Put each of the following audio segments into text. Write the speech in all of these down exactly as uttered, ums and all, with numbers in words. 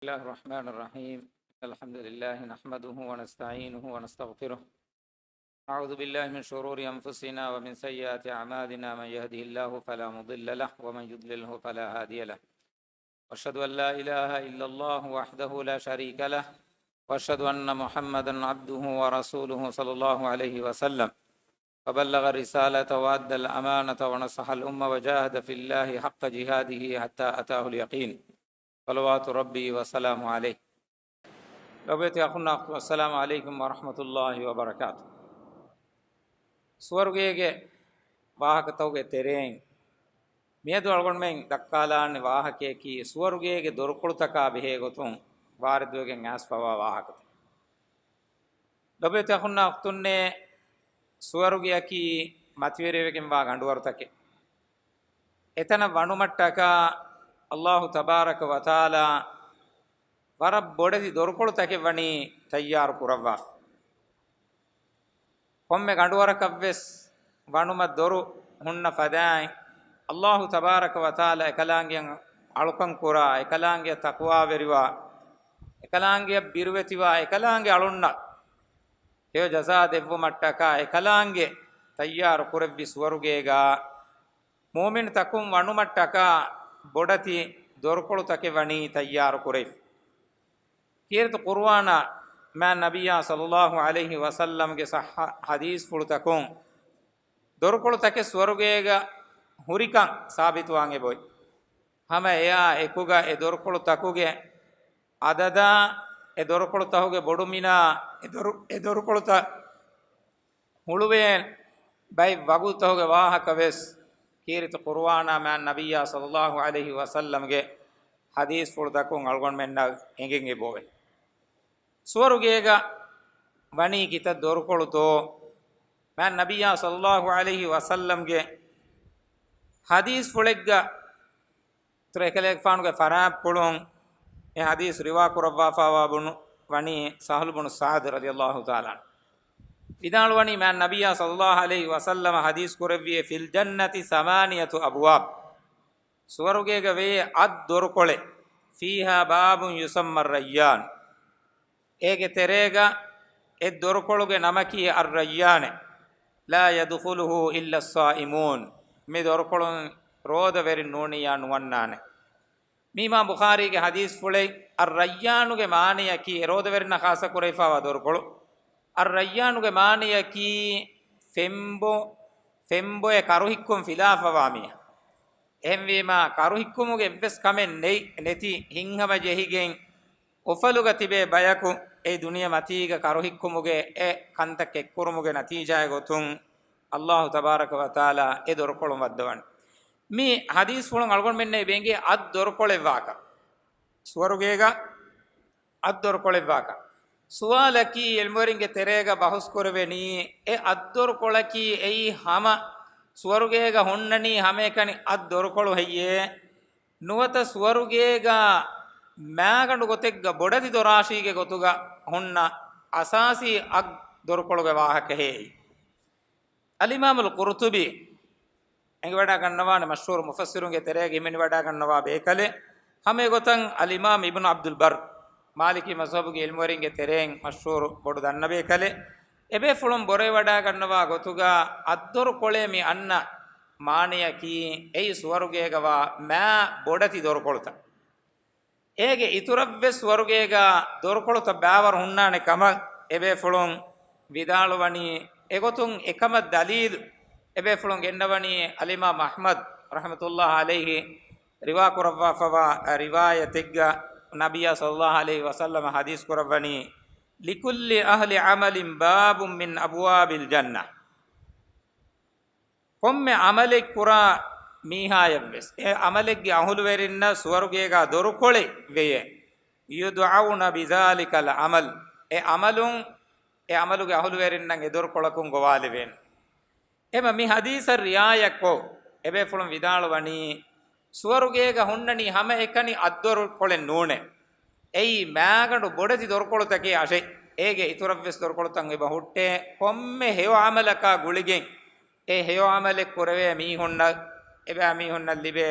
بسم الله الرحمن الرحيم. الحمد لله نحمده ونستعينه ونستغفره. أعوذ بالله من شرور أنفسنا ومن سيئات أعمالنا. من يهده الله فلا مضل له ومن يضلله فلا هادي له. وأشهد أن لا إله إلا الله وحده لا شريك له. وأشهد أن محمدا عبده ورسوله صلى الله عليه وسلم. فبلغ الرسالة وأدى الأمانة ونصح الأمة وجاهد في الله حق جهاده حتى أتاه اليقين. صلوات ربي وسلامه عليه. ލޮބުވެތި އަޚުންނާ އުޚްތުން، އައްސަލާމު ޢަލައިކުމް ވަރަޙްމަތުﷲި ވަބަރަކާތު. ސުވަރުގޭގެ ވާހަކަތަކުގެ ތެރެއިން މިއަދު އަޅުގަނޑުމެން ދައްކާލާނެ ވާހަކަޔަކީ ސުވަރުގޭގެ ދޮރުކޮޅުތަކާ ބެހޭ ގޮތުން ވާރިދުވެގެން އައިސްފަވާ ވާހަކަތައް. ލޮބުވެތި އަޚުންނާ އުޚްތުންނޭ، ސުވަރުގެއަކީ މަތިވެރިވެގެންވާ ގަނޑުވަރުތަކެއް. އެތަނަށް ވަނުމަށްޓަކާ ﷲ ތަބާރަކަ ވަތަޢާލާ ވަރަށް ބޮޑެތި ދޮރުކޮޅުތަކެއް ވަނީ ތައްޔާރު ކުރައްވާފަ. ކޮންމެ ގަނޑުވަރަކަށްވެސް ވަނުމަށް ދޮރު ހުންނަ ފަދައިން، ﷲ ތަބާރަކަ ވަތަޢާލާ އެކަލާނގެއަށް އަޅުކަން ކުރާ، އެކަލާނގެއަށް ތަޤްވާވެރިވާ، އެކަލާނގެއަށް ބިރުވެތިވާ، އެކަލާނގެ އަޅުންނަށް ހެޔޮ ޖަޒާ ދެއްވުމަށްޓަކާ އެކަލާނގެ ތައްޔާރު ކުރެއްވި ސުވަރުގޭގަ މުއުމިނުތަކުން ވަނުމަށްޓަކާ ބޮޑެތި ދޮރުކޮޅުތަކެއް ވަނީ ތައްޔާރު ކުރެވިފަ. ކީރިތި ޤުރުއާނާ މާތް ނަބިއްޔާ ޞައްލައްލާހު ޢަލައިހި ވަސައްލަމްގެ ޞައްޙަ ޙަދީޘްފުޅުތަކުން ދޮރުކޮޅުތަކެއް ސުވަރުގޭގަ ހުރިކަން ސާބިތުވާން އެބައޮތް. ހަމަ އެއާ އެކުގަ އެ ދޮރުކޮޅުތަކުގެ އަދަދާ، އެ ދޮރުކޮޅުތަކުގެ ބޮޑުމިނާ، އެ ދޮރު، އެ ދޮރުކޮޅުތައް ހުޅުވޭ ބައެއް ވަގުތުތަކުގެ ވާހަކަ ވެސް ކީރިތި ޤުރުއާނާ މާތް ނަބިއްޔާ ޞައްލައްލާހު ޢަލައިހި ވަސައްލަމްގެ ޙަދީޘްފުޅުތަކުން އަޅުގަނޑުމެންނަށް އެނގެން އެބައޮތް. ސުވަރުގޭގަ ވަނީ ކިތައް ދޮރުކޮޅުތޯ؟ މާތް ނަބިއްޔާ ޞައްލައްލާހު ޢަލައިހި ވަސައްލަމްގެ ޙަދީޘްފުޅެއްގަ ތުރެކަލޭގެފާނުގެ ފަރާތްޕުޅުން އެ ޙަދީޘް ރިވާ ކުރައްވާފައިވާ ބުނު، ވަނީ ސަހްލު ބުނު ސަޢުދު ރަޟިޔައްލާހު ތަޢާލާ ޢަންހު. ވިދާޅުވަނީ މާތް ނަބިއްޔާ ޞައްލައްލާހު ޢަލައިހި ވަސައްލަމަ ޙަދީޘް ކުރެއްވިއޭ، "ފިލް ޖަންނަތި ސަމާނިޔަތު އަބުވާބް." ސުވަރުގޭގަ ވޭ އަށް ދޮރުކޮޅެއް، "ފީހާ ބާބުން ޔުސައްމަ ރައްޔާން." އޭގެ ތެރޭގަ އެ ދޮރުކޮޅުގެ ނަމަކީ އައްރައްޔާނެ. "ލާ ޔަދުޚުލުހު އިއްލައް ޞާއިމޫން." މި ދޮރުކޮޅުން ރޯދަވެރިން ނޫނިއްޔާ ނުވަންނާނެ. މީ އިމާމް ބުޚާރީގެ ޙަދީޘްފުޅެއް. އައްރައްޔާނުގެ މާނަޔަކީ، އެ ރޯދަވެރިންނާ ޚާއްޞަ ކުރެވިފައިވާ ދޮރުކޮޅު. އައްރައްޔާނުގެ މާނަޔަކީ ފެންބޮ، ފެންބޮއެ ކަރުހިއްކުން ފިލާފަވާ މީހާ. އެހެންވީމާ، ކަރުހިއްކުމުގެ އެއްވެސް ކަމެއް ނެތް، ނެތި ހިތްހަމަ ޖެހިގެން އުފަލުގަ ތިބޭ ބަޔަކު އެ ދުނިޔެ މަތީގަ ކަރުހިއްކުމުގެ އެ ކަންތައް އެއްކުރުމުގެ ނަތީޖާއެއް ގޮތުން، ﷲ ތަބާރަކަ ވަތަޢާލާ އެ ދޮރުކޮޅުން ވައްދަވަން. މި ޙަދީޘްފުޅުން އަޅުގަނޑުމެންނަށް ބެނގޭ އަށް ދޮރުކޮޅެއްވާކަން. ސުވަރުގޭގަ އަށް ދޮރުކޮޅެއްވާކަން. ސުވާލަކީ، ޢިލްމުވެރިންގެ ތެރޭގަ ބަހުސް ކުރެވެނީ، އެ އަށް ދޮރުކޮޅަކީ އެއީ ހަމަ ސުވަރުގޭގަ ހުންނަނީ ހަމައެކަނި އަށް ދޮރުކޮޅު ހެއްޔޭ؟ ނުވަތަ ސުވަރުގޭގަ މާގަނޑު ގޮތެއްގަ ބޮޑެތި ދޮރާށީގެ ގޮތުގަ ހުންނަ އަސާސީ އަށް ދޮރުކޮޅުގެ ވާހަކަ ހޭއީ؟ އަލްއިމާމުލް ޤުރްޠުބީ އެނގިވަޑައިގަންނަވާނެ މަޝްހޫރު މުފައްސިރުންގެ ތެރޭގަ ހިމެނިވަޑައިގަންނަވާ ބޭކަލެއް. ހަމަ އެގޮތަށް އަލްއިމާމް އިބްނު ޢަބްދުލް ބައްރު، މާލިކީ މަޒްހަބުގެ ޢިލްމުވެރިންގެ ތެރެއިން މަޝްހޫރު ބޮޑު ދަންނަ ބޭކަލެއް. އެބޭފުޅުން ބުނެވަޑައިގަންނަވާ ގޮތުގަ އަށް ދޮރުކޮޅޭ މި އަންނަ މާނަޔަކީ އެއީ ސުވަރުގޭގަ ވާ މާ ބޮޑެތި ދޮރުކޮޅުތައް. އޭގެ އިތުރަށްވެސް ސުވަރުގޭގަ ދޮރުކޮޅުތައް ބާވަރު ހުންނާނެ ކަމަށް އެބޭފުޅުން ވިދާޅުވަނީ. އެގޮތުން އެކަމަށް ދަލީލު އެބޭފުޅުން ގެންނަވަނީ އަލްއިމާމް އަޙްމަދު ރަޙްމަތުﷲ ޢަލައިހި ރިވާ ކުރައްވާފަވާ ރިވާޔަތެއްގަ ނަބިއްޔާ ޞައްލައްލާހު ޢަލައިހި ވަސައްލަމަ ޙަދީޘް ކުރައްވަނީ، "ލިކުއްލި އަހްލި ޢަމަލިން ބާބުން މިން އަބުވާބިލް ޖަންނަ." ކޮންމެ ޢަމަލެއް ކުރާ މީހާޔަށްވެސް އެ ޢަމަލެއްގެ އަހުލުވެރިންނަށް ސުވަރުގޭގަ ދޮރުކޮޅެއް ވެޔޭ. "ޔުދްޢައުނަ ބިޒާލިކަލް ޢަމަލް." އެ ޢަމަލުން، އެ ޢަމަލުގެ އަހުލުވެރިންނަށް އެ ދޮރުކޮޅަކުން ގޮވާލެވޭނެ. އެމަ މި ޙަދީޘަށް ރިޢާޔަތްކޮށް، އެބޭފުޅުން ވިދާޅުވަނީ، ސުވަރުގޭގަ ހުންނަނީ ހަމައެކަނި އަށް ދޮރުކޮޅެއް ނޫނޭ. އެއީ މާގަނޑު ބޮޑެތި ދޮރުކޮޅުތަކެއް އަށެއް. އޭގެ އިތުރަށްވެސް ދޮރުކޮޅުތައް އެބަ ހުއްޓޭ. ކޮންމެ ހެޔޮ ޢަމަލަކާ ގުޅިގެން އެ ހެޔޮ ޢަމަލެއް ކުރެވޭ މީހުންނަށް، އެބައިމީހުންނަށް ލިބޭ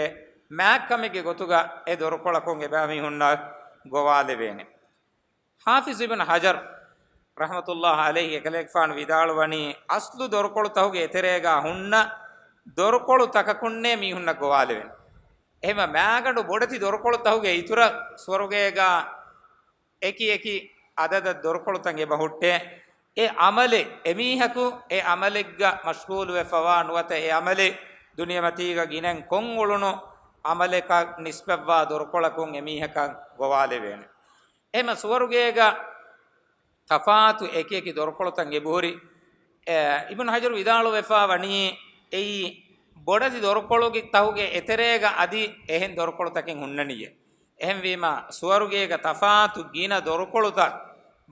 މާތްކަމެއްގެ ގޮތުގަ އެ ދޮރުކޮޅަކުން އެބައިމީހުންނަށް ގޮވާލެވޭނެ. ޙާފިޒު އިބްނު ޙަޖަރު ރަޙްމަތުﷲ ޢަލައިހި އެކަލޭގެފާނު ވިދާޅުވަނީ، އަސްލު ދޮރުކޮޅު ތަހުގެ އެތެރޭގާ ހުންނަ ދޮރުކޮޅު ތަކަކުންނޭ މީހުންނަށް ގޮވާލެވޭނެ. އެހެމަ މާގަނޑު ބޮޑެތި ދޮރުކޮޅު ތަހުގެ އިތުރަށް ސުވަރުގޭގާ އެކި އެކި އަދަދަށް ދޮރުކޮޅުތައް އެބަ ހުއްޓޭ. އެ ޢަމަލެއް އެމީހަކު އެ ޢަމަލެއްގަ މަޝްޣޫލުވެފަވާ ނުވަތަ އެ ޢަމަލެއް ދުނިޔެމަތީގަ ގިނައިން ކޮށްއުޅުނު ޢަމަލަކަށް ނިސްބަތްވާ ދޮރުކޮޅަކުން އެމީހަކަށް ގޮވާލެވޭނެ. އެހެމަ ސުވަރުގޭގަ ތަފާތު އެކި އެކި ދޮރުކޮޅުތައް އެބަހުރި. އެ، އިބްނު ޙަޖަރު ވިދާޅުވެފަ ވަނީ، އެއީ ބޮޑެތި ދޮރުކޮޅުގެ ތަހުގެ އެތެރޭގަ އަދި އެހެން ދޮރުކޮޅުތަކެއް ހުންނަނީއޭ. އެހެންވީމަ، ސުވަރުގޭގަ ތަފާތު ގިނަ ދޮރުކޮޅުތައް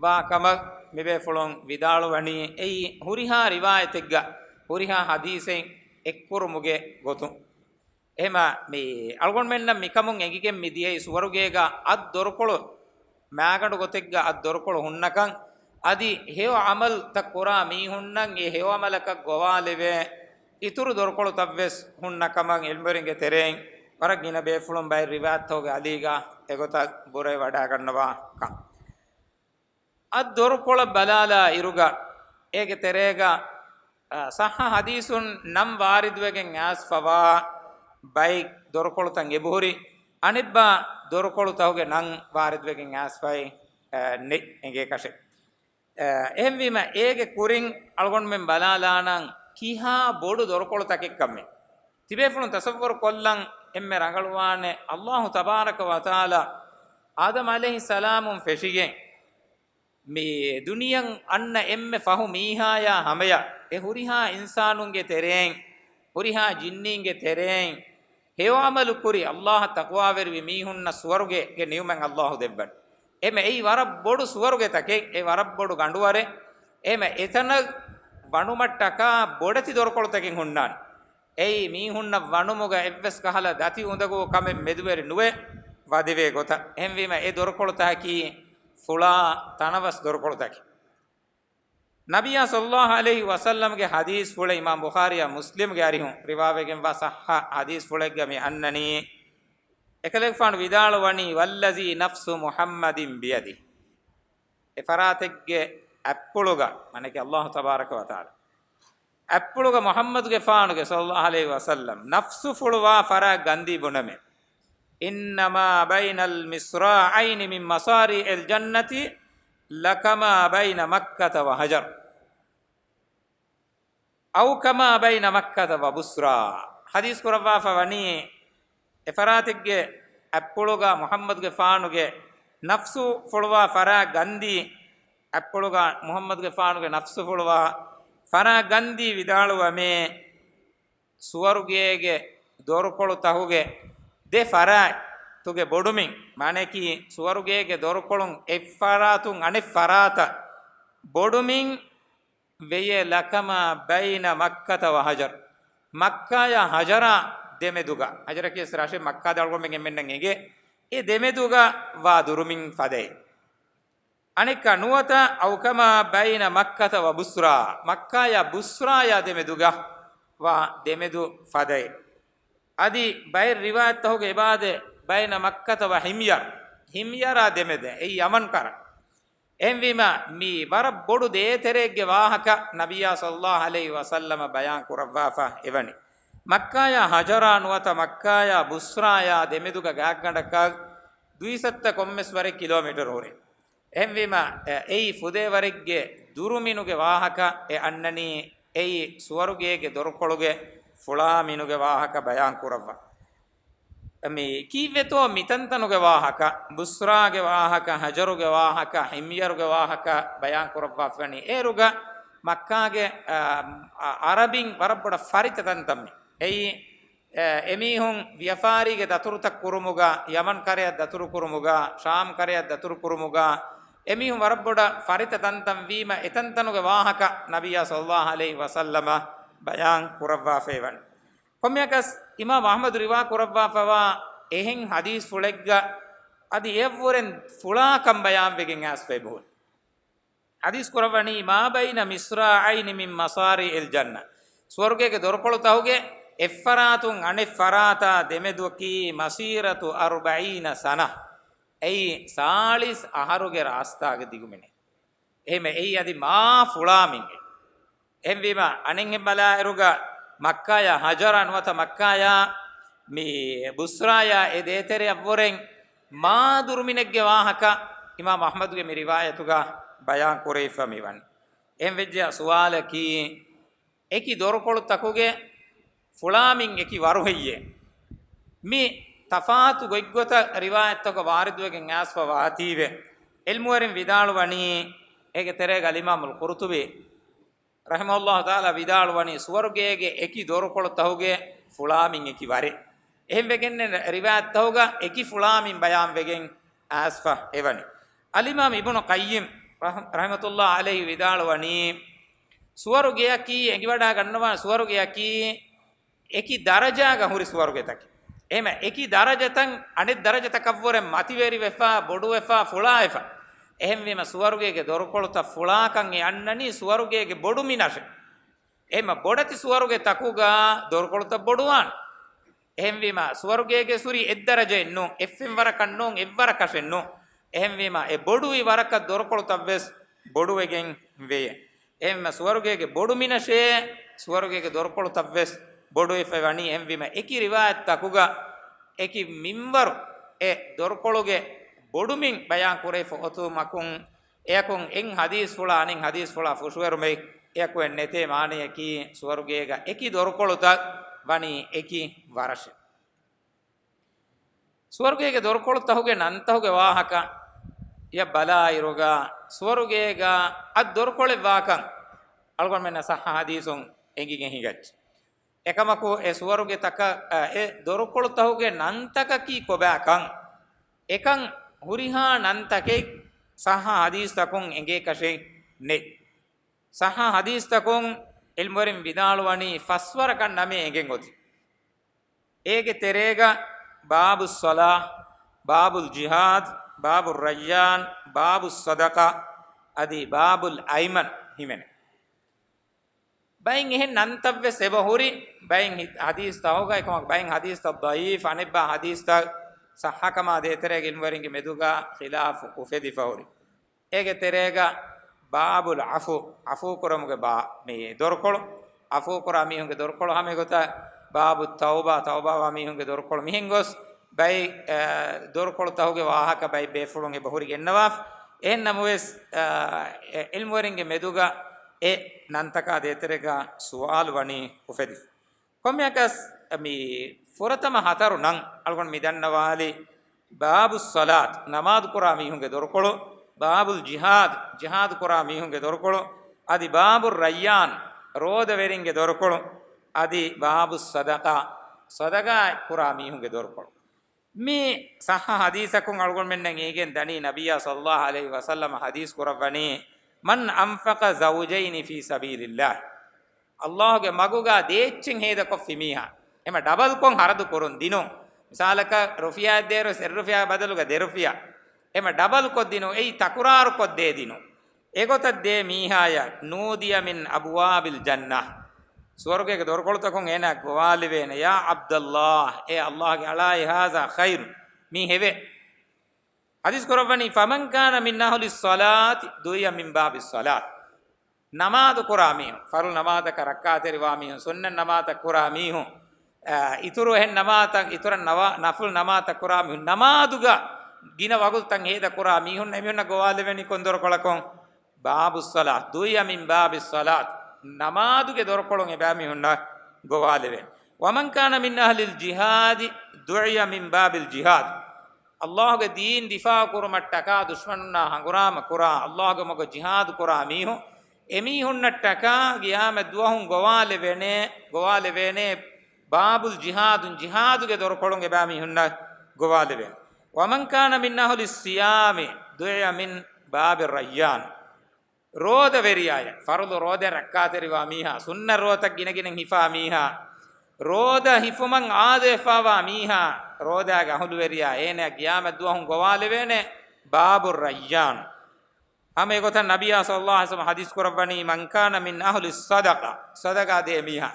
ވާ ކަމަށް މިބޭފުޅުން ވިދާޅުވަނީ، އެއީ ހުރިހާ ރިވާޔަތެއްގަ ހުރިހާ ޙަދީޘެއް އެއްކުރުމުގެ ގޮތުން. އެހެމަ މި އަޅުގަނޑުމެންނަށް މިކަމުން އެނގިގެން މި ދިޔައީ ސުވަރުގޭގަ އަށް ދޮރުކޮޅު، މާގަނޑު ގޮތެއްގަ އަށް ދޮރުކޮޅު ހުންނަކަން، އަދި ހެޔޮ ޢަމަލުތައް ކުރާ މީހުންނަށް އެ ހެޔޮ ޢަމަލަކަށް ގޮވާލެވޭ އިތުރު ދޮރުކޮޅުތައްވެސް ހުންނަ ކަމަށް ޢިލްމުވެރިންގެ ތެރެއިން ވަރަށް ގިނަ ބޭފުޅުން ބައެއް ރިވާޔަތްތަކުގެ އަލީގަ އެގޮތަށް ބުރައެއް ވަޑައިގަންނަވާ ކަން. އަށް ދޮރުކޮޅަށް ބަލާލާ އިރުގަ އޭގެ ތެރޭގަ، އަ، ޞައްޙަ ޙަދީޘުން ނަން ވާރިދުވެގެން އައިސްފަވާ ބައެއް ދޮރުކޮޅުތައް އެބަހުރި، އަނެއްބަ ދޮރުކޮޅު ތަހުގެ ނަން ވާރިދުވެގެން އައިސްފައި، އަ، ނެތް އެނގޭކަށެއް. އެ، އެހެންވީމަ، އޭގެ ކުރިން އަޅުގަނޑުމެން ބަލާލާނަން ކިހާ ބޮޑު ދޮރުކޮޅުތަކެއްކަން މި. ތިބޭފުޅުން ތަޞައްވަރު ކޮށްލަން އެންމެ ރަނގަޅުވާނެ، ﷲ ތަބާރަކަ ވަތަޢާލާ އާދަމް ޢަލައިހިއްސަލާމުން ފެށިގެން، މި ދުނިޔެއަށް އަންނަ އެންމެ ފަހު މީހާޔާ ހަމަޔަށް އެ ހުރިހާ އިންސާނުންގެ ތެރެއިން، ހުރިހާ ޖިންނީންގެ ތެރެއިން، ހެޔޮ ޢަމަލު ކުރި، ﷲ އަށް ތަޤްވާވެރިވި މީހުންނަށް ސުވަރުގެ ނިޢުމަތް ﷲ ދެއްވަން. އެމެ އެއީ ވަރަށް ބޮޑު ސުވަރުގެތަކެއް، އެ ވަރަށް ބޮޑު ގަނޑުވަރެއް. އެމެ އެތަނަށް ވަނުމަށްޓަކާ ބޮޑެތި ދޮރުކޮޅުތަކެއް ހުންނާނެ. އެއީ މީހުންނަށް ވަނުމުގަ އެއްވެސް ކަހަލަ ދަތި އުނދަގޫ ކަމެއް މެދުވެރި ނުވެ ވަދެވޭ ގޮތަށް. އެހެންވީމަ އެ ދޮރުކޮޅުތަކަކީ ފުޅާ ތަނަވަސް ދޮރުކޮޅުތަކެއް. ނަބިއްޔާ ޞައްލައްލާހު ޢަލައިހި ވަސައްލަމްގެ ޙަދީޘްފުޅެއް އިމާމް ބުޚާރީއާ މުސްލިމްގެ އަރިހުން ރިވާވެގެންވާ ޞައްޙަ ޙަދީޘްފުޅެއްގަ މި އަންނަނީ، އެކަލޭގެފާނު ވިދާޅުވަނީ، ވައްލަޒީ ނަފްސު މުޙައްމަދިން ބިޔަދިހި. އެ ފަރާތެއްގެ އަތްޕުޅުގަ، މާނައަކީ ﷲ ތަބާރަކަ ވަތަޢާލާ، އަތްޕުޅުގަ މުޙައްމަދުގެފާނުގެ ޞައްލައްލާހު ޢަލައިހި ވަސައްލަމް ނަފްސު ފުޅުވާ ފަރާތް ގަންދީ ބުނަމޭ، އިންނަމާ ބައިނަލް މިޞްރާޢައިނި މިން މަޞާރީޢިލް ޖަންނަތި ލަކަމާ ބައިނަ މައްކަތަ ވަ ހަޖަރު. އައު ކަމާ ބައިނަ މައްކަތަ ވަ ބުޞްރާ. ޙަދީޘް ކުރައްވާފަ ވަނީ، އެ ފަރާތެއްގެ އަތްޕުޅުގަ މުޙައްމަދުގެފާނުގެ ނަފްސު ފުޅުވާ ފަރާތް ގަންދީ، އަތްޕުޅުގަ މުޙައްމަދުގެފާނުގެ ނަފްސު ފުޅުވާ ފަރާތް ގަންދީ ވިދާޅުވަމޭ، ސުވަރުގޭގެ ދޮރުކޮޅު ތަހުގެ ދެ ފަރާތުގެ ބޮޑުމިން، މާނައަކީ، ސުވަރުގޭގެ ދޮރުކޮޅުން އެއްފަރާތުން އަނެއް ފަރާތަށް ބޮޑުމިން ވެޔޭ، ލަކަމާ ބައިނަ މައްކަތަ ވަ ހަޖަރު. މައްކާޔާ ހަޖަރާ ދެމެދުގަ، ހަޖަރަކީ ރަށެއް، މައްކާ ދަޅުގަމެން އެންމެންނަށް އެނގޭ، އެ ދެމެދުގަ ވާ ދުރުމިން ފަދައެއް. އަނެއްކާ ނުވަތަ، އައު ކަމާ ބައިނަ މައްކަތަ ވަ ބުޞްރާ، މައްކާޔާ ބުޞްރާޔާ ދެމެދުގަ ވާ ދެމެދު ފަދައެއް. އަދި ބައެއް ރިވާޔަތްތަހުގެ އިބާދެ، ބައިނަ މައްކަތަ ވަ ހިމްޔަރު، ހިމްޔަރާ ދެމެދެ، އެއީ ޔަމަން ކަރަ. އެހެންވީމަ، މި ވަރަށް ބޮޑު ދޭތެރެއެއްގެ ވާހަކަ ނަބިއްޔާ ޞައްލައްލާހު ޢަލައިހި ވަސައްލަމަ ބަޔާން ކުރައްވާފަ އެވަނީ. މައްކާޔާ ހަޖަރާ ނުވަތަ މައްކާޔާ ބުޞްރާޔާ ދެމެދުގަ ގާތްގަނޑަކަށް ދުއިސައްތަ ކޮންމެސް ވަރެއް ކިލޯމީޓަރު ހުރޭ. އެހެންވީމަ، އެ، އެއީ ފުދޭވަރެއްގެ ދުރުމިނުގެ ވާހަކަ އެ އަންނަނީ، އެއީ ސުވަރުގޭގެ ދޮރުކޮޅުގެ ފުޅާ މިނުގެ ވާހަކަ ބަޔާން ކުރައްވާ. މި ކީއްވެތޯ މިތަންތަނުގެ ވާހަކަ، ބުޞްރާގެ ވާހަކަ، ހަޖަރުގެ ވާހަކަ، ހިމްޔަރުގެ ވާހަކަ ބަޔާން ކުރައްވާފަވަނީ. އޭރުގަ މައްކާގެ، އަ، އަ، އަރަބިން ވަރަށް ބޮޑަށް ފަރިތަ ތަންތަން މި. އެއީ، އެ، އެމީހުން ވިޔަފާރީގެ ދަތުރުތައް ކުރުމުގަ، ޔަމަން ކަރަޔަށް ދަތުރު ކުރުމުގަ، ޝާމް ކަރަޔަށް ދަތުރު ކުރުމުގަ، އެމީހުން ވަރަށް ބޮޑަށް ފަރިތަ ތަންތަން ވީމަ، އެތަންތަނުގެ ވާހަކަ ނަބިއްޔާ ޞައްލައްލާހު ޢަލައިހި ވަސައްލަމަ ބަޔާން ކުރައްވާފައިވަނީ. ކޮންމެއަކަސް، އިމާމް އަޙްމަދު ރިވާ ކުރައްވާފަވާ އެހެން ޙަދީޘްފުޅެއްގަ އަދި އެއަށްވުރެން ފުޅާކަން ބަޔާންވެގެން އައިސްފައި ބުނީ. ޙަދީޘް ކުރައްވަނީ، މާ ބައިނަ މިޞްރާޢައިނި މިން މަޞާރީޢިލް ޖަންނަ. ސުވަރުގޭގެ ދޮރުކޮޅު ތަހުގެ އެއްފަރާތުން އަނެއް ފަރާތާ ދެމެދުއަކީ މަސީރަތު އަރުބަޢީނަ ސަނަ. އެއީ ސާޅީސް އަހަރުގެ ރާސްތާގެ ދިގުމިނެއް. އެހެންވެ، އެއީ އަދި މާ ފުޅާ މިންގެ. އެހެންވީމަ، އަނެއްހެން ބަލާއިރުގަ މައްކާޔާ ހަޖަރާ ނުވަތަ މައްކާޔާ މި ބުސްރާޔާ އެ ދޭތެރެއަށްވުރެން މާ ދުރުމިނެއްގެ ވާހަކަ އިމާމް އަޙްމަދުގެ މި ރިވާޔަތުގަ ބަޔާން ކުރެވިފަ މިވަނީ. އެހެން ވެއްޖެ ސުވާލަކީ، އެކި ދޮރުކޮޅުތަކުގެ ފުޅާމިން އެކި ވަރު ހެއްޔޭ؟ މި ތަފާތު ގޮތްގޮތަށް ރިވާޔަތްތަކުގަ ވާރިދުވެގެން އައިސްފަ ވާތީވެ، ޢިލްމުވެރިން ވިދާޅުވަނީ، އޭގެ ތެރޭގަ އަލްއިމާމުލް ޤުރުޠުބީ ރަޙިމަހުﷲ ތަޢާލާ ވިދާޅުވަނީ، ސުވަރުގޭގެ އެކި ދޮރުކޮޅުތަކުގެ ފުޅާމިން އެކި ވަރެއް. އެހެންވެގެން ރިވާޔަތްތަކުގަ އެކި ފުޅާމިން ބަޔާންވެގެން އައިސްފަ އެވަނީ. އަލްއިމާމް އިބްނު ޤައްޔިމް ރަޙް-، ރަޙްމަތުﷲ ޢަލައިހި ވިދާޅުވަނީ، ސުވަރުގެއަކީ، އެނގިވަޑާ ގަންނަވާ ސުވަރުގެއަކީ އެކި ދަރަޖާގަ ހުރި ސުވަރުގެތަކެއް. އެހެމަ އެކި ދަރަޖަތައް އަނެއް ދަރަޖަތަކަށްވުރެ މަތިވެރިވެފަ، ބޮޑުވެފަ، ފުޅާވެފަ. އެހެންވީމަ ސުވަރުގޭގެ ދޮރުކޮޅުތައް ފުޅާކަން އެ އަންނަނީ ސުވަރުގޭގެ ބޮޑު މިނަށެއް. އެހެމަ ބޮޑެތި ސުވަރުގެ ތަކުގަ ދޮރުކޮޅުތައް ބޮޑުވާނެ. އެހެންވީމަ، ސުވަރުގޭގެ ސުރި އެއްދަރަޖައެއް ނޫން، އެއްފެން ވަރަކަށް ނޫން، އެއްވަރަކަށެއް ނޫން. އެހެންވީމަ، އެ ބޮޑުވި ވަރަކަށް ދޮރުކޮޅުތައްވެސް ބޮޑުވެގެން ވެޔޭ. އެހެންވީމަ، ސުވަރުގޭގެ ބޮޑު މިނަށޭ، ސުވަރުގޭގެ ދޮރުކޮޅުތައްވެސް ބޮޑުވެފަ ވަނީ. އެހެންވީމަ، އެކި ރިވާޔަތްތަކުގަ އެކި މިންވަރު އެ ދޮރުކޮޅުގެ ބޮޑުމިން ބަޔާން ކުރެވިފަ އޮތުމަކުން، އެއަކުން އެއް ހަދީސްފުޅާ އަނެއް ހަދީސްފުޅާ ފުށުއެރުމެއް އެއަކު އެއް ނެތޭ. މާނަޔަކީ، ސުވަރުގޭގަ އެކި ދޮރުކޮޅުތައް ވަނީ އެކި ވަރަށެއް. ސުވަރުގޭގެ ދޮރުކޮޅުތަހުގެ ނަންތަހުގެ ވާހަކަ އެޔަށް ބަލާއިރުގަ، ސުވަރުގޭގަ އަށް ދޮރުކޮޅެއް ވާކަން އަޅުގަނޑުމެންނަށް ޞައްޙަ ހަދީސުން އެނގިގެން ހިނގައްޖެ. އެކަމަކު، އެ ސުވަރުގެ ތަކަށް، އަ، އެ ދޮރުކޮޅުތަހުގެ ނަންތަކަކީ ކޮބާކަން، އެކަން ހުރިހާ ނަންތަކެއް ޞައްޙަ ހަދީސްތަކުން އެނގޭކަށެއް ނެތް. ޞައްޙަ ހަދީސްތަކުން ޢިލްމުވެރިން ވިދާޅުވަނީ ފަސްވަރަކަށް ނަމެއް އެނގެން އޮތީ. އޭގެ ތެރޭގަ ބާބުއްޞަލާ، ބާބުލް ޖިހާދް، ބާބުއް ރައްޔާން، ބާބުއް ޞަދަޤާ، އަދި ބާބުލް އައިމަން ހިމެނޭ. ބައެއް އެހެން ނަންތައްވެސް އެބަ ހުރި، ބައެއް ހި-، ހަދީސްތަކުގައި ކަމަކު، ބައެއް ހަދީސްތައް ޟަޢީފް، އަނެއްބާ ހަދީސްތައް ޞައްޙަކަމާ ދޭތެރޭގެ ޢިލްމުވެރިންގެ މެދުގަ ޚިލާފު އުފެދިފަ ހުރި. އޭގެ ތެރޭގަ ބާބުލް ޢަފޫ، ޢަފޫ ކުރުމުގެ ބާ-، މި ދޮރުކޮޅު، ޢަފޫ ކުރާ މީހުންގެ ދޮރުކޮޅު. ހަމަ އެގޮތަށް ބާބު ތައުބާ، ތައުބާވާ މީހުންގެ ދޮރުކޮޅު. މިހެން ގޮސް ބައި، އަ، ދޮރުކޮޅުތަހުގެ ވާހަކަ ބައި ބޭފުޅުން އެބަހުރި ގެންނަވާފަ. އެހެން ނަމަވެސް، އަ، އެ ޢިލްމުވެރިންގެ މެދުގަ އެ ނަންތަކާ ދޭތެރޭގަ ސުވާލު ވަނީ އުފެދިފަ. ކޮންމެއަކަސް މި ފުރަތަމަ ހަތަރު ނަން އަޅުގަނޑު މި ދަންނަވާލި، ބާބު ޞަލާތް، ނަމާދު ކުރާ މީހުންގެ ދޮރުކޮޅު، ބާބުލް ޖިހާދް، ޖިހާދު ކުރާ މީހުންގެ ދޮރުކޮޅު، އަދި ބާބު ރައްޔާން، ރޯދަވެރިންގެ ދޮރުކޮޅު، އަދި ބާބު ޞަދަޤާ، ޞަދަޤާ ކުރާ މީހުންގެ ދޮރުކޮޅު. މި ޞައްޙަ ޙަދީޘަކުން އަޅުގަނޑުމެންނަށް އެނގިގެން ދަނީ، ނަބިއްޔާ ޞައްލައްލާހު ޢަލައިހި ވަސައްލަމަ ޙަދީޘް ކުރައްވަނީ، "مَنْ أَنْفَقَ زَوْجَيْنِ فِي سَبِيلِ اللَّهِ." ﷲގެ މަގުގަ ދޭއްޗެއް ހޭދަކޮށްފި މީހާ، އެމަ ޑަބަލްކޮށް ޚަރަދު ކުރުން ދިނުން. މިސާލަކަށް، ރުފިޔާއެއް ދޭއިރު އެއް ރުފިޔާ ބަދަލުގަ ދެ ރުފިޔާ. އެމަ ޑަބަލްކޮށް ދިނުން، އެއީ ތަކުރާރުކޮށް ދޭ ދިނުން. އެގޮތަށް ދޭ މީހާޔަށް، "نُودِيَ مِنْ أَبْوَابِ الْجَنَّةِ." ސުވަރުގޭގެ ދޮރުކޮޅުތަކުން އޭނާ ގޮވާލެވޭނެ، "يَا عَبْدَ اللَّهِ، އޭ ﷲގެ އަޅާއޭ، هَذَا خَيْرٌ، މީ ހެވޭ." ޙަދީޘް ކުރައްވަނީ، "فَمَنْ كَانَ مِنْ أَهْلِ الصَّلَاةِ دُعِيَ مِنْ بَابِ الصَّلَاةِ." ނަމާދު ކުރާ މީހުން، ފަރުޟު ނަމާދަކަށް ރައްކާތެރިވާ މީހުން، ސުންނަތް ނަމާދަށް ކުރާ މީހުން، އަ، އިތުރު އެހެން ނަމާދަށް، އިތުރަށް ނަވާ-، ނަފުލު ނަމާދަށް ކުރާ މީހުން، ނަމާދުގަ ގިނަ ވަގުތުތައް ހޭދަ ކުރާ މީހުން، އެމީހުންނަށް ގޮވާލެވޭނީ ކޮން ދޮރުކޮޅަކުން؟ بَابُ الصَّلَاةِ، دُعِيَ مِنْ بَابِ الصَّلَاةِ، ނަމާދުގެ ދޮރުކޮޅުން އެބައިމީހުންނަށް ގޮވާލެވޭނެ. وَمَنْ كَانَ مِنْ أَهْلِ الْجِهَادِ دُعِيَ مِنْ بَابِ الْجِهَادِ. ﷲގެ ދީން ދިފާޢު ކުރުމަށްޓަކާ ދުޝްމަނުންނާ ހަނގުރާމަ ކުރާ، ﷲގެ މަގު ޖިހާދު ކުރާ މީހުން، އެމީހުންނަށްޓަކާ ގިޔާމަތް ދުވަހުން ގޮވާލެވޭނެ، ގޮވާލެވޭނެ، بَابُ الْجِهَادِ، ޖިހާދުގެ ދޮރުކޮޅުން އެބައިމީހުންނަށް ގޮވާލެވޭނެ. وَمَنْ كَانَ مِنْ أَهْلِ الصِّيَامِ دُعِيَ مِنْ بَابِ الرَّيَّانِ. ރޯދަވެރިޔާޔަށް، ފަރުޟު ރޯދަ ރައްކާތެރިވާ މީހާ، ސުންނަތް ރޯދަތައް ގިނަގިނައިން ހިފާ މީހާ، ރޯދަ ހިފުމަށް އާދަވެފަވާ މީހާ، ރޯދާގެ އަހުލުވެރިޔާ، އޭނާ ގިޔާމަތް ދުވަހުން ގޮވާލެވޭނެ، بَابُ الرَّيَّانِ. ހަމަ އެގޮތަށް ނަބިއްޔާ ޞައްލައްލާހު ޢަލައިހި ވަސައްލަމަ ޙަދީޘް ކުރައްވަނީ، مَنْ كَانَ مِنْ أَهْلِ الصَّدَقَةِ، ޞަދަޤާ ދޭ މީހާ،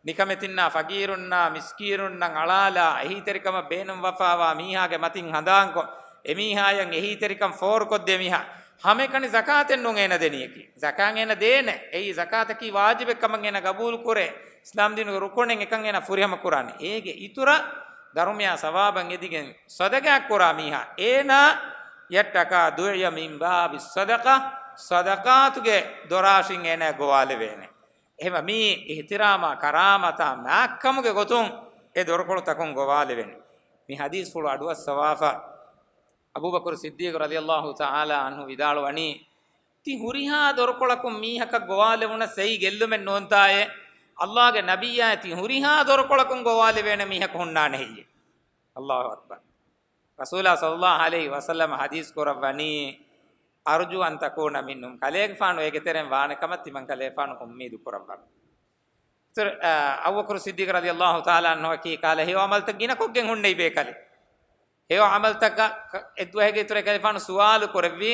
ނިކަމެތިންނާ ފަޤީރުންނާ މިސްކީނުންނަށް އަޅާލާ، އެހީތެރިކަމަށް ބޭނުންވެފަވާ މީހާގެ މަތިން ހަނދާންކޮށް، އެމީހާޔަށް އެހީތެރިކަން ފޯރުކޮށްދޭ މީހާ ހަމައެކަނި ޒަކާތެއް ނޫން އޭނަ ދެނީއަކީ. ޒަކާތް އޭނަ ދޭނެ. އެއީ ޒަކާތަކީ ވާޖިބެއް ކަމަށް އޭނަ ގަބޫލު ކުރޭ. އިސްލާމް ދީނުގެ ރުކުނެއް އެކަން އޭނަ ފުރިހަމަ ކުރާނެ. އޭގެ އިތުރަށް ދަރުމަޔާ ސަވާބަށް އެދިގެން ސަދަގާ ކުރާ މީހާ އޭނާ ޔަށްޓަކާ ދުޢިޔަ މިން ބާބި ސަދަޤާ، ސަދަޤާތުގެ ދޮރާށިން އޭނާ ގޮވާލެވޭނެ. އެހެންވީމަ މީ އިޙްތިރާމާ ކަރާމަތާ މާތްކަމުގެ ގޮތުން އެ ދޮރުކޮޅުތަކުން ގޮވާލެވޭނެ. މި ޙަދީޘްފުޅު އަޑުއައްސަވާފަ، އަބޫބަކުރު ޞިއްދީޤު ރަޟިޔަﷲ ތަޢާލާ ޢަންހު ވިދާޅުވަނީ، ތި ހުރިހާ ދޮރުކޮޅަކުން މީހަކަށް ގޮވާލެވުނަސް އެއީ ގެއްލުމެއް ނޫންތާއޭ؟ ﷲގެ ނަބިއްޔާ ތި ހުރިހާ ދޮރުކޮޅަކުން ގޮވާލެވޭނެ މީހަކު ހުންނާނެ ހެއްޔޭ؟ ﷲ އަކްބަރު. ރަސޫލާ ޞައްލަﷲ ޢަލައިހި ވަސައްލަމަ ޙަދީޘް ކުރައްވަނީ، "أرجو أن تكون منهم." ކަލޭގެފާނު އޭގެ ތެރެއިން ވާނެ ކަމަށް ތިމަން ކަލޭގެފާނު އުއްމީދު ކުރައްވަން. އަ، އަބޫބަކުރު ޞިއްދީޤު ރަޟިޔަﷲ ތަޢާލާ ޢަންހު ކީ ކަހަލަ ހެޔޮ ޢަމަލުތައް ގިނަކޮށްގެން ހުންނެވި ބޭކަލެއް. ހެޔޮ ޢަމަލުތަކަށް އެއްދުވަހެއްގެ އިތުރަށް ކަލޭގެފާނު ސުވާލު ކުރެއްވި،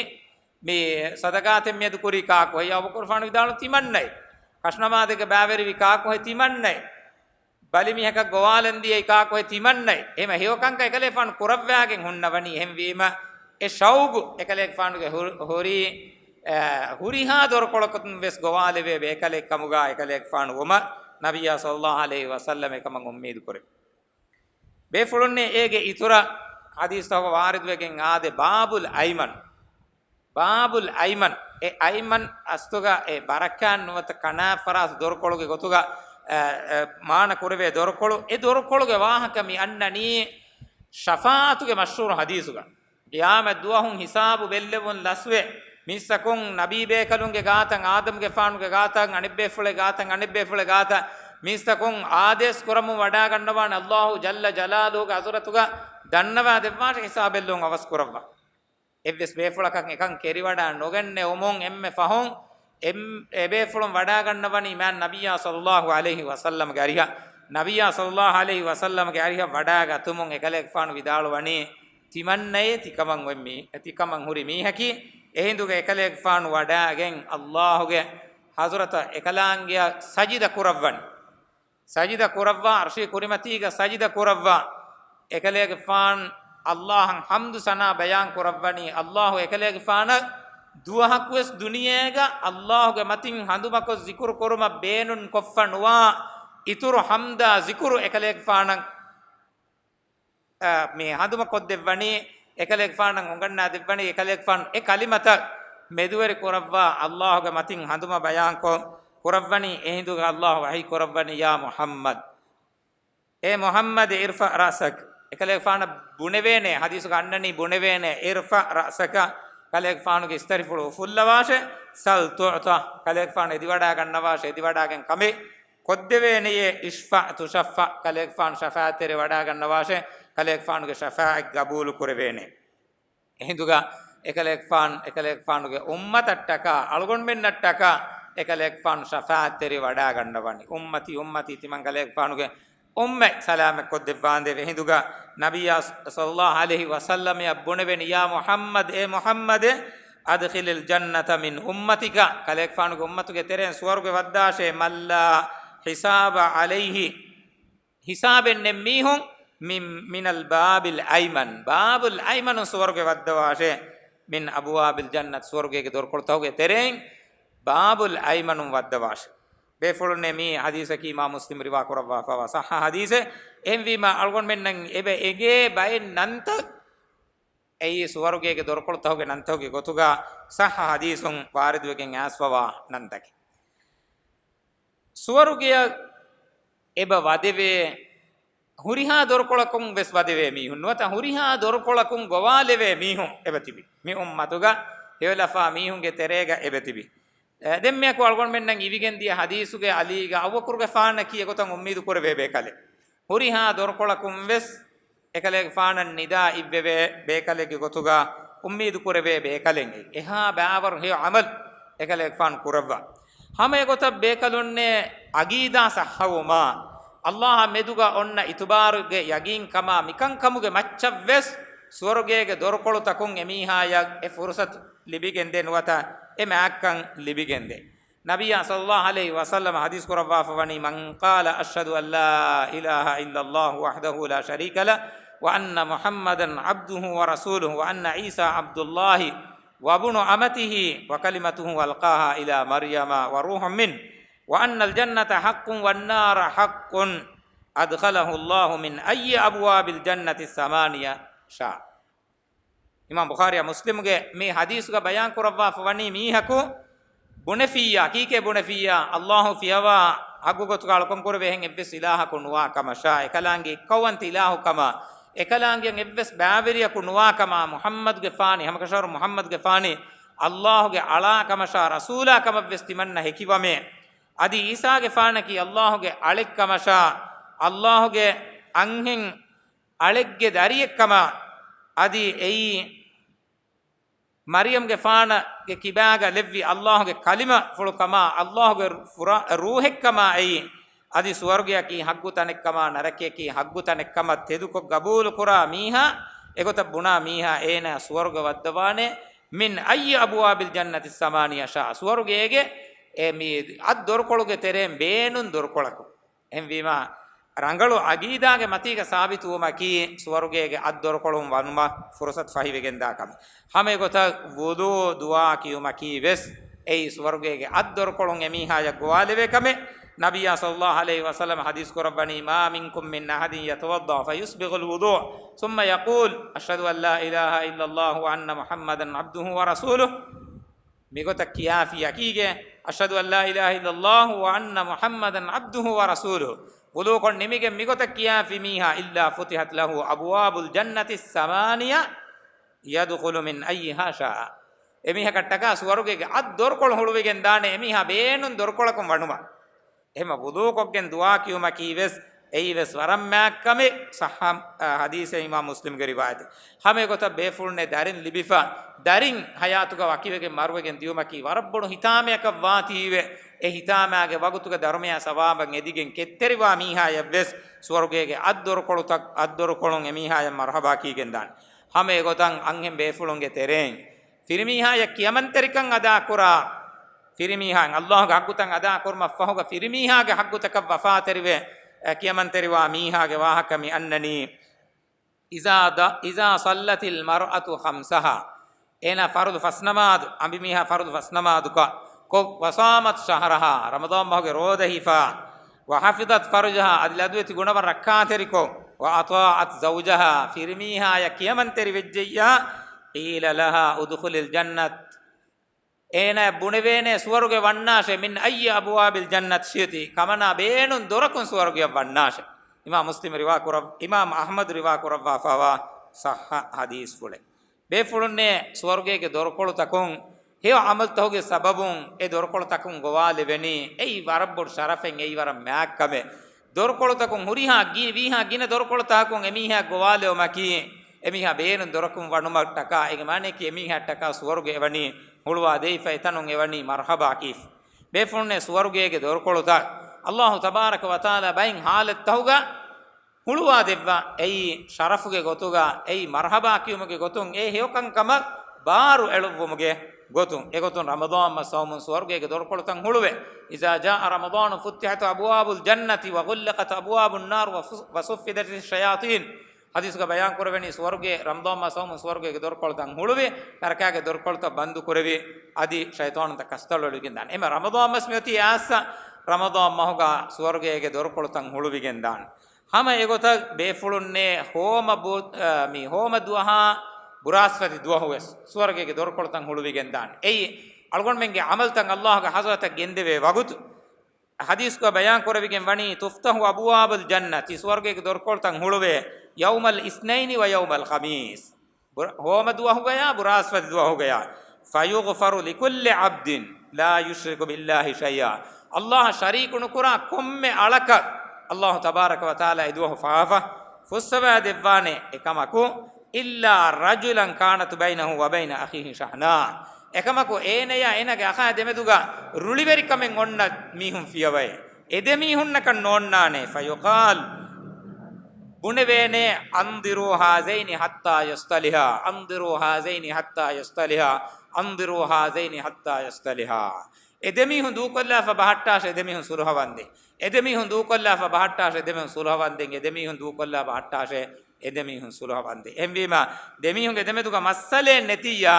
މި ޞަދަޤާތެއް މިއަދު ކުރީ ކާކު ހެއްޔޭ؟ އަބޫބަކުރު ފާނު ވިދާޅު ތިމަންނައެއް. ކަށުނަމާދެއްގަ ބައިވެރިވި ކާކު ހެއްޔޭ؟ ތިމަންނައެއް. ބަލި މީހަކަށް ގޮވާލަން ދިޔައީ ކާކު ހެއްޔޭ؟ ތިމަންނައެއް. އެހެން ހެޔޮ ކަންކަން އެކަލޭގެފާނު ކުރައްވާގެން ހުންނަވަނީ. އެހެންވީމަ އެ ޝައުގު އެކަލޭގެފާނުގެ ހުރި، ހުރި، އަ، ހުރިހާ ދޮރުކޮޅަކުން ވެސް ގޮވާލެވޭ ބޭކަލެއް ކަމުގަ އެކަލޭގެފާނު ވުމަށް ނަބިއްޔާ ޞައްލަﷲ ޢަލައިހި ވަސައްލަމަ އެކަމަށް އުއްމީދު ކުރެވި. ބޭފުޅުންނޭ އޭގެ އިތުރަށް ޙަދީޘްތަކުގަ ވާރިދުވެގެން އާދެ، ބާބުލް އައިމަން. ބާބުލް އައިމަން. އެ އައިމަން އަސްލުގަ އެ ބަރަކާތް ނުވަތަ ކަނާތް ފަރާސް ދޮރުކޮޅުގެ ގޮތުގަ، އަ، އަ، މާނަ ކުރެވޭ ދޮރުކޮޅު. އެ ދޮރުކޮޅުގެ ވާހަކަ މި އަންނަނީ ޝަފާޢަތުގެ މަޝްހޫރު ޙަދީޘުގަ. ޤިޔާމަތް ދުވަހުން ހިސާބު ބެއްލެވުން ލަސްވެ، މީސްތަކުން ނަބީ ބޭކަލުންގެ ގާތަށް، އާދަމްގެފާނުގެ ގާތަށް، އަނެއްބޭފުޅެއް ގާތަށް، އަނެއްބޭފުޅެއް ގާތަށް، މީސްތަކުން އާދޭސް ކުރަމުން ވަޑާގަންނަވާނެ ﷲ ޖައްލަ ޖަލާލުހުގެ ޙަޟްރަތުގަ ދަންނަވާ ދެއްވާށޭ ހިސާބެއްލުން އަވަސް ކުރައްވާ. އެއްވެސް ބޭފުޅަކަށް އެކަން ކެރިވަޑާ ނުގެންނެވުމުން އެންމެ ފަހުން އެ، އެބޭފުޅުން ވަޑާގަންނަވަނީ މާތް ނަބިއްޔާ ޞައްލަﷲ ޢަލައިހި ވަސައްލަމަގެ އަރިހަށް. ނަބިއްޔާ ޞައްލަﷲ ޢަލައިހި ވަސައްލަމަގެ އަރިހަށް ވަޑާގަތުމުން އެކަލޭގެފާނު ވިދާޅުވަނީ، ތިމަންނައޭ ތިކަމަށް އޮތް މީ، ތިކަމަށް ހުރި މީހަކީ. އެހިނދުގަ އެކަލޭގެފާނު ވަޑާގެން ﷲގެ ޙަޟްރަތަށް އެކަލާނގެއަށް ސަޖިދަ ކުރައްވަން. ސަޖިދަ ކުރައްވާ، ޢަރްޝީ ކުރިމަތީގަ ސަޖިދަ ކުރައްވާ، އެކަލޭގެފާން ﷲއަށް ޙަމްދު ސަނާ ބަޔާން ކުރައްވަނީ. ﷲ އެކަލޭގެފާނަށް ދުވަހަކުވެސް ދުނިޔޭގަ ﷲގެ މަތިން ހަނދުމަކޮށް ޒިކުރު ކުރުމަށް ބޭނުން ކޮށްފަ ނުވާ އިތުރު ޙަމްދާ ޒިކުރު އެކަލޭގެފާނަށް އަ، މި ހަނދުމަ ކޮށްދެއްވަނީ، އެކަލޭގެފާނަށް އުނގަންނާ ދެއްވަނީ، އެކަލޭގެފާނު އެ ކަލިމަތައް މެދުވެރި ކުރައްވާ، ﷲގެ މަތިން ހަނދުމަ ބަޔާންކޮށް ކުރައްވަނީ. އެހިނދުގަ ﷲ ވަޙީ ކުރައްވަނީ، "يا محمد، އޭ މުޙައްމަދު، ارفع رأسك." އެކަލޭގެފާނަށް ބުނެވޭނެ، ޙަދީޘުގަ އަންނަނީ ބުނެވޭނެ، "ارفع رأسك." ކަލޭގެފާނުގެ އިސްތަށިފުޅު އުފުއްލަވާށޭ، "سل تعط." ކަލޭގެފާނު އެދިވަޑާގަންނަވާށޭ، އެދިވަޑާގެން ކަމެއް ކޮށްދެވޭނެޔޭ، "اشفع تشفع." ކަލޭގެފާނު ޝަފާޢަތްތެރި ވަޑާގަންނަވާށޭ، ކަލޭގެފާނުގެ ޝަފާޢަތް ގަބޫލު ކުރެވޭނެ. އެހިނދުގަ އެކަލޭގެފާނު، އެކަލޭގެފާނުގެ އުއްމަތަށްޓަކާ، އަޅުގަނޑުމެންނަށްޓަކާ އެކަލޭގެފާނު ޝަފާޢަތްތެރި ވަޑާގަންނަވަނީ. އުއްމަތީ، އުއްމަތީ، ތިމަން ކަލޭގެފާނުގެ އުއްމަތް ސަލާމަތްކޮށްދެއްވާނދޭވެ. އެހިނދުގަ ނަބިއްޔާ ޞައްލަﷲ ޢަލައިހި ވަސައްލަމައަށް ބުނެވެނީ، "يا محمد، އޭ މުޙައްމަދޭ، أدخل الجنة من أمتك." ކަލޭގެފާނުގެ އުއްމަތުގެ ތެރެއިން ސުވަރުގެ ވައްދާށޭ، "من لا حساب عليه." ހިސާބެއް ނެތް މީހުން، "من، من الباب الأيمن." ބާބުލް އައިމަނުން ސުވަރުގެ ވައްދަވާށޭ، "من أبواب الجنة." ސުވަރުގޭގެ ދޮރުކޮޅުތަކުގެ ތެރެއިން ބާބުލް އައިމަނުން ވައްދަވާށޭ. ބޭފުޅުންނޭ މި ޙަދީޘަކީ އިމާމް މުސްލިމް ރިވާ ކުރައްވާފައިވާ ޞައްޙަ ޙަދީޘެއް. އެހެންވީމާ އަޅުގަނޑުމެންނަށް އެބަ އެނގޭ ބައެއް ނަންތައް އެއީ ސުވަރުގޭގެ ދޮރުކޮޅުތަކުގެ ނަންތަކުގެ ގޮތުގަ ޞައްޙަ ޙަދީޘުން ވާރިދުވެގެން އައިސްފަވާ ނަންތަކެއް. ސުވަރުގެއަށް އެބަ ވަދެވޭ، ހުރިހާ ދޮރުކޮޅަކުން ވެސް ވަދެވޭ މީހުން ނުވަތަ ހުރިހާ ދޮރުކޮޅަކުން ގޮވާލެވޭ މީހުން އެބަތިބި. މި އުއްމަތުގަ ހެޔޮލަފާ މީހުންގެ ތެރޭގަ އެބަތިބި. އެ، ދެންމެއަކު އަޅުގަނޑުމެންނަށް އިވިގެންދިޔަ ޙަދީޘުގެ އަލީގަ އަބޫބަކުރުގެފާނަކީ އެގޮތަށް އުއްމީދު ކުރެވޭ ބޭކަލެއް. ހުރިހާ ދޮރުކޮޅަކުން ވެސް އެކަލޭގެފާނަށް ނިދާ އިއްވެވޭ ބޭކަލެއްގެ ގޮތުގަ އުއްމީދު ކުރެވޭ ބޭކަލެއް. އެހާ ބައިވަރު ހެޔޮ ޢަމަލު އެކަލޭގެފާނު ކުރައްވާ. ހަމަ އެގޮތަށް ބޭކަލުންނޭ ޢަގީދާ ޞައްޙަވުމާ، ﷲ އާ މެދުގަ އޮންނަ އިތުބާރުގެ ޔަގީންކަމާ މިކަންކަމުގެ މައްޗަށް ވެސް ސުވަރުގޭގެ ދޮރުކޮޅުތަކުން އެމީހާޔަށް އެ ފުރުޞަތު ލިބިގެންދޭ ނުވަތަ އެ މާތްކަން ލިބިގެންދޭ. ނަބިއްޔާ ޞައްލަﷲ ޢަލައިހި ވަސައްލަމަ ޙަދީޘް ކުރައްވާފަ ވަނީ، "من قال أشهد أن لا إله إلا الله وحده لا شريك له وأن محمدا عبده ورسوله وأن عيسى عبد الله وابن أمته وكلمته ألقاها إلى مريم وروح منه وأن الجنة حق والنار حق أدخله الله من أي أبواب الجنة الثمانية شاء. އިމާމް ބުޚާރީއާ މުސްލިމްގެ މި ޙަދީޘްގަ ބަޔާން ކުރައްވާފަ ވަނީ މީހަކު ބުނެފިއްޔާ، ކީކޭ ބުނެފިއްޔާ؟ ﷲ ފިޔަވާ ޙައްޤު ގޮތުގަ އަޅުކަން ކުރެވޭ އެހެން އެއްވެސް އިލާހަކު ނުވާ ކަމަށާ، އެކަލާނގެ އެއްކައުވަންތަ އިލާހު ކަމާ، އެކަލާނގެއަށް އެއްވެސް ބައިވެރިޔަކު ނުވާ ކަމާ، މުޙައްމަދުގެފާނީ، ހަމަކަށަވަރު މުޙައްމަދުގެފާނީ ﷲގެ އަޅާ ކަމަށާ، ރަސޫލާ ކަމަށްވެސް ތިމަންނަ ހެކިވަމޭ. އަދި ޢީސާގެފާނަކީ ﷲގެ އަޅެއްކަމަށާ، ﷲގެ އަންހެން އަޅެއްގެ ދަރިއެއްކަމާ، އަދި އެއީ މަރްޔަމްގެފާނަގެ ކިބާގަ ލެއްވި ﷲގެ ކަލިމަފުޅުކަމާ، ﷲގެ ފުރާ-، ރޫޙެއްކަމާ އެއީ، އަދި ސުވަރުގެއަކީ ޙައްޤު ތަނެއްކަމާ، ނަރަކަޔަކީ ޙައްޤު ތަނެއްކަމަށް ތެދުކޮށް ގަބޫލުކުރާ މީހާ، އެގޮތަށް ބުނާ މީހާ އޭނާ ސުވަރުގެ ވައްދަވާނެ، من أي أبواب الجنة الثمانية شاء، ސުވަރުގޭގެ އެ މި އަށް ދޮރުކޮޅުގެ ތެރެއިން ބޭނުން ދޮރުކޮޅަކުން. އެހެންވީމާ، ރަނގަޅު ޢަގީދާގެ މަތީގަ ސާބިތުވުމަކީ ސުވަރުގޭގެ އަށް ދޮރުކޮޅުން ވަނުމަށް ފުރުޞަތު ފަހިވެގެންދާ ކަމެއް. ހަމަ އެގޮތަށް ވުޟޫ ދުޢާ ކިޔުމަކީ ވެސް އެއީ ސުވަރުގޭގެ އަށް ދޮރުކޮޅުން އެމީހާޔަށް ގޮވާލެވޭ ކަމެއް. ނަބިއްޔާ ޞައްލައްލާހު ޢަލައިހި ވަސައްލަމަ ޙަދީޘް ކުރައްވަނީ، ما منكم من أحد يتوضأ فيسبغ الوضوء ثم يقول أشهد أن لا إله إلا الله وأن محمدا عبده ورسوله މިގޮތަށް ކިޔާފި ޔަޤީގެ، أشهد أن لا إله إلا الله وأن محمدا عبده ورسوله، ވުޟޫކޮށް ނިމިގެން މިގޮތަށް ކިޔާފި މީހާ، إلا فتحت له أبواب الجنة الثمانية يدخل من أيها شاء. އެމީހަކަށްޓަކާ ސުވަރުގޭގެ އަށް ދޮރުކޮޅު ހުޅުވިގެން ދާނެ، އެމީހާ ބޭނުން ދޮރުކޮޅަކުން ވަނުމަށް. އެހެންމަ ވުޟޫކޮށްގެން ދުޢާ ކިޔުމަކީ ވެސް އެއީ ވެސް ވަރަށް މާތް ކަމެއް. ޞައްޙަ، އަ، ޙަދީޘެއް އިމާމް މުސްލިމްގެ ރިވާޔަތެއް. ހަމަ އެގޮތަށް ބޭފުޅުންނޭ ދަރިން ލިބިފަ، ދަރިން ޙަޔާތުގަ ވަކިވެގެން މަރުވެގެން ދިޔުމަކީ ވަރަށް ބޮޑު ހިތާމަޔަކަށް ވާތީވެ، އެ ހިތާމާގެ ވަގުތުގަ ދަރުމަޔާ ސަވާބަށް އެދިގެން ކެތްތެރިވާ މީހާޔަށް ވެސް ސުވަރުގޭގެ އަށް ދޮރުކޮޅުތައް، އަށް ދޮރުކޮޅުން އެމީހާޔަށް މަރްޙަބާ ކީގެން ދާނެ. ހަމަ އެގޮތަށް އަންހެން ބޭފުޅުންގެ ތެރެއިން ފިރިމީހާޔަށް ކިޔަމަންތެރިކަން އަދާކުރާ، ފިރިމީހާ، ﷲގެ ޙައްޤުތައް އަދާކުރުމަށްފަހުގަ ފިރިމީހާގެ ޙައްޤުތަކަށް ވަފާތެރިވެ، އެ، ކިޔަމަންތެރިވާ މީހާގެ ވާހަކަ މި އަންނަނީ، إذا د-، إذا صلت المرأة خمسها، އޭނާ ފަރުޟު ފަސް ނަމާދު، އަނބިމީހާ ފަރުޟު ފަސް ނަމާދުކޮށް، ކޮށް، وصامت شهرها، ރަމަޟާން މަހުގެ ރޯދަ ހިފާ، وحفظت فرجها، އަދި ލަދުވެތި ގުނަވަން ރައްކާތެރިކޮށް، وأطاعت زوجها، ފިރިމީހާޔަށް ކިޔަމަންތެރި ވެއްޖެއްޔާ، قيل لها ادخلي الجنة، އޭނާ ބުނެވޭނެ ސުވަރުގެ ވަންނާށޭ، من أي أبواب الجنة شئت، ކަމަނާ ބޭނުން ދޮރަކުން ސުވަރުގެއަށް ވަންނާށޭ. އިމާމް މުސްލިމް ރިވާ ކުރަ-، އިމާމް އަޙްމަދު ރިވާ ކުރައްވާފަވާ ޞައްޙަ ޙަދީޘްފުޅެއް. ބޭފުޅުންނޭ ސުވަރުގޭގެ ދޮރުކޮޅުތަކުން ހެޔޮ ޢަމަލުތަކުގެ ސަބަބުން އެ ދޮރުކޮޅުތަކުން ގޮވާލެވެނީ. އެއީ ވަރަށް ބޮޑު ޝަރަފެއް، އެއީ ވަރަށް މާތް ކަމެއް. ދޮރުކޮޅުތަކުން ހުރިހާ ގި-، ވީހާ ގިނަ ދޮރުކޮޅުތަކުން އެމީހާ ގޮވާލެވުމަކީ، އެމީހާ ބޭނުން ދޮރަކުން ވަނުމަށްޓަކާ، އޭގެ މާނައަކީ އެމީހާއަށްޓަކާ ސުވަރުގެ އެވަނީ ހުޅުވާ ދެވިފަ، އެތަނުން އެވަނީ މަރްޙަބާ ކީފަ. ބޭފުޅުންނޭ ސުވަރުގޭގެ ދޮރުކޮޅުތައް ﷲ ތަބާރަކަ ވަތަޢާލާ ބައެއް ޙާލަތްތަކުގަ ހުޅުވާ ދެއްވާ، އެއީ ޝަރަފުގެ ގޮތުގަ، އެއީ މަރްޙަބާ ކިޔުމުގެ ގޮތުން، އެ ހެޔޮކަންކަމަށް ބާރު އެޅުއްވުމުގެ ގޮތުން. އެގޮތުން ރަމަޟާން މަސް އައުމުން ސުވަރުގޭގެ ދޮރުކޮޅުތައް ހުޅުވޭ. إذا جاء رمضان فتحت أبواب الجنة وغلقت أبواب النار وف-، وصفدت الشياطين. ޙަދީޘްގަ ބަޔާން ކުރެވެނީ ސުވަރުގޭ، ރަމަޟާން މަސް އައުމުން ސުވަރުގޭގެ ދޮރުކޮޅުތައް ހުޅުވި، ނަރަކާގެ ދޮރުކޮޅުތައް ބަންދު ކުރެވި، އަދި ޝައިޠާނުންތައް ކަސްތަޅު އެޅިގެން ދާނެ. އެމަ ރަމަޟާން މަސް މިއޮތީ އާއްސަ، ރަމަޟާން މަހުގަ ސުވަރުގޭގެ ދޮރުކޮޅުތައް ހުޅުވިގެން ދާނެ. ހަމަ އެގޮތަށް ބޭފުޅުންނޭ ހޯމަ ބު-، އަ، މި ހޯމަ ދުވަހާ ބުރާސްފަތި ދުވަހު ވެސް ސުވަރުގޭގެ ދޮރުކޮޅުތައް ހުޅުވިގެން ދާނެ. އެއީ އަޅުގަނޑުމެންގެ ޢަމަލުތައް ﷲގެ ޙަޟްރަތަށް ގެންދެވޭ ވަގުތު. ޙަދީޘްގަ ބަޔާން ކުރެވިގެން ވަނީ، تفتح أبواب الجنة، ސުވަރުގޭގެ ދޮރުކޮޅުތައް ހުޅުވޭ، يوم الاثنين ويوم الخميس، ބުރ-، ހޯމަ ދުވަހުގަޔާ، ބުރާސްފަތި ދުވަހުގަޔާ، فيغفر لكل عبد لا يشرك بالله شيئا، ﷲ އަށް ޝަރީކު ނުކުރާ ކޮންމެ އަޅަކަށް ﷲ ތަބާރަކަ ވަތަޢާލާ އެ ދުވަހު ފާފަ ފުއްސަވާ ދެއްވާނެ. އެކަމަކު، إلا رجلا كانت بينه وبين أخيه شحناء، އެކަމަކު އޭނަޔާ އޭނާގެ އަޚާ ދެމެދުގަ ރުޅިވެރިކަމެއް އޮންނަ މީހުން ފިޔަވައޭ. އެ ދެމީހުންނަކަށް ނޯންނާނެ. فيقال، ބުނެވޭނެ، أنظروا هذين حتى يصطلحا، أنظروا هذين حتى يصطلحا، أنظروا هذين حتى يصطلحا. އެ ދެމީހުން ދޫކޮށްލާފަ ބަހައްޓާށޭ، އެ ދެމީހުން ސުލުހަވަންދޭ. އެ ދެމީހުން ދޫކޮށްލާފަ ބަހައްޓާށޭ، އެ ދެމީހުން ސުލުހަވަންދޭ. އެ ދެމީހުން ދޫކޮށްލާ ބަހައްޓާށޭ، އެ ދެމީހުން ސުލުހަ ވަންދެން. އެހެންވީމަ، ދެމީހުންގެ ދެމެދުގަ މައްސަލައެއް ނެތިއްޔާ،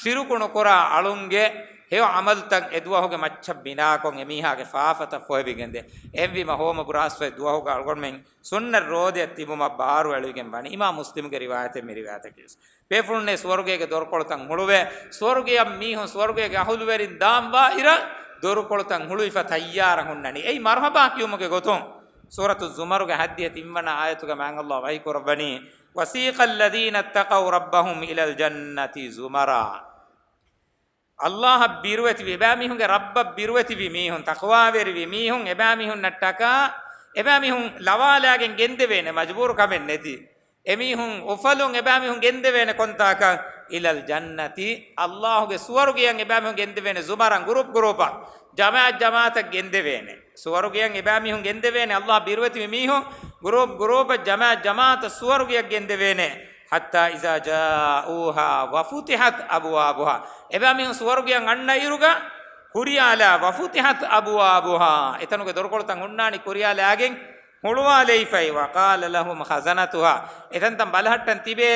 ޝިރުކު ނުކުރާ އަޅުންގެ ހެޔޮ ޢަމަލުތައް އެ ދުވަހުގެ މައްޗަށް ބިނާކޮށް، އެމީހާގެ ފާފަތައް ފޮހެވިގެންދޭ. އެހެންވީމަ، ހޯމަ ބުރާސްފަތި ދުވަހުގަ އަޅުގަނޑުމެން ސުންނަތް ރޯދައަށް ތިބުމަށް ބާރު އެޅުވިގެން ވަނީ. އިމާމް މުސްލިމްގެ ރިވާޔަތެއް މި ރިވާޔަތަކީ. ބޭފުޅުންނޭ ސުވަރުގޭގެ ދޮރުކޮޅުތައް ހުޅުވޭ. ސުވަރުގެއަށް މީހުން ސުވަރުގޭގެ އަހުލުވެރިން ދާން ވާއިރަށް ދޮރުކޮޅުތައް ހުޅުވިފަ ތައްޔާރަށް ހުންނަނީ. އެއީ މަރުޙަބާ ކިޔުމުގެ ގޮތުން. ސޫރަތު ޒުމަރުގެ ހައްދިހަ ތިންވަނަ އާޔަތުގަ މާތް ﷲ ވަޙީ ކުރައްވަނީ، وسيق الذين اتقوا ربهم إلى الجنة زمرا. ﷲ އަށް ބިރުވެތިވި، އެބައިމީހުންގެ ރައްބަށް ބިރުވެތިވި މީހުން، ތަޤްވާވެރިވި މީހުން، އެބައިމީހުންނަށްޓަކާ، އެބައިމީހުން ލަވާލާގެން ގެންދެވޭނެ، މަޖުބޫރު ކަމެއް ނެތި. އެމީހުން އުފަލުން އެބައިމީހުން ގެންދެވޭނެ ކޮންތާކަށް؟ إلى الجنة، ﷲ ގެ ސުވަރުގެއަށް އެބައިމީހުން ގެންދެވޭނެ، زمرا، ގުރޫޕް ގުރޫޕަށް، ޖަމާޢަތް ޖަމާޢަތަށް ގެންދެވޭނެ. ސުވަރުގެއަށް އެބައިމީހުން ގެންދެވޭނެ، ﷲ ބިރުވެތިވި މީހުން ގުރޫޕް ގުރޫޕަށް، ޖަމާޢަތް ޖަމާޢަތަށް ސުވަރުގެއަށް ގެންދެވޭނެ. حتى إذا جاءوها وفتحت أبوابها، އެބައިމީހުން ސުވަރުގެއަށް އަންނަ އިރުގަ، ކުރިޔާލާ، وفتحت أبوابها، އެތަނުގެ ދޮރުކޮޅުތައް ހުންނާނީ ކުރިޔާލާގެން ހުޅުވާލައިފައި، وقال لهم خزنتها، އެތަންތަން ބަލަހައްޓަން ތިބޭ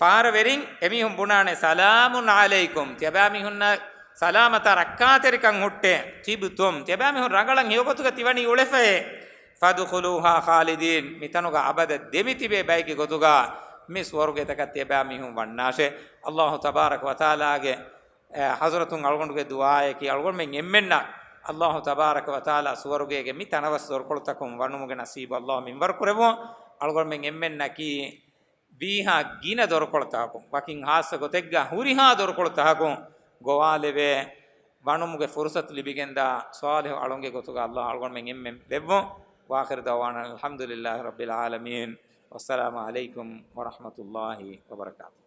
ފަހަރަވެރިން އެމީހުން ބުނާނެ، سلام عليكم، ތިޔަބައިމީހުންނަށް ސަލާމަތާ ރައްކާތެރިކަން ހުއްޓޭ، طبتم، ތިޔަބައިމީހުން ރަނގަޅަށް ހެޔޮގޮތުގަ ތިވަނީ އުޅެފައޭ، فادخلوها خالدين، މިތަނުގަ އަބަދަށް ދެމިތިބޭ ބައެއްގެ ގޮތުގަ މި ސުވަރުގޭތަކަށް ތިޔަބައިމީހުން ވަންނާށޭ. ﷲ ތަބާރަކަ ވަތަޢާލާގެ އެ، ޙަޟްރަތުން އަޅުގަނޑުގެ ދުޢާއަކީ، އަޅުގަނޑުމެން އެންމެންނަށް ﷲ ތަބާރަކަ ވަތަޢާލާ ސުވަރުގޭގެ މި ތަނަވަސް ދޮރުކޮޅުތަކުން ވަނުމުގެ ނަސީބު ﷲ މިންވަރު ކުރެއްވުން. އަޅުގަނޑުމެން އެންމެންނަކީ ވީހާ ގިނަ ދޮރުކޮޅުތަކުން، ވަކިން ޚާއްޞަ ގޮތެއްގަ ހުރިހާ ދޮރުކޮޅުތަކުން ގޮވާލެވޭ ވަނުމުގެ ފުރުޞަތު ލިބިގެންދާ ޞާލިޙު އަޅުންގެ ގޮތުގަ ﷲ އަޅުގަނޑުމެން އެންމެން ލެއްވުން. وآخر دعوانا أن الحمد لله رب العالمين. والسلام عليكم ورحمة الله وبركاته.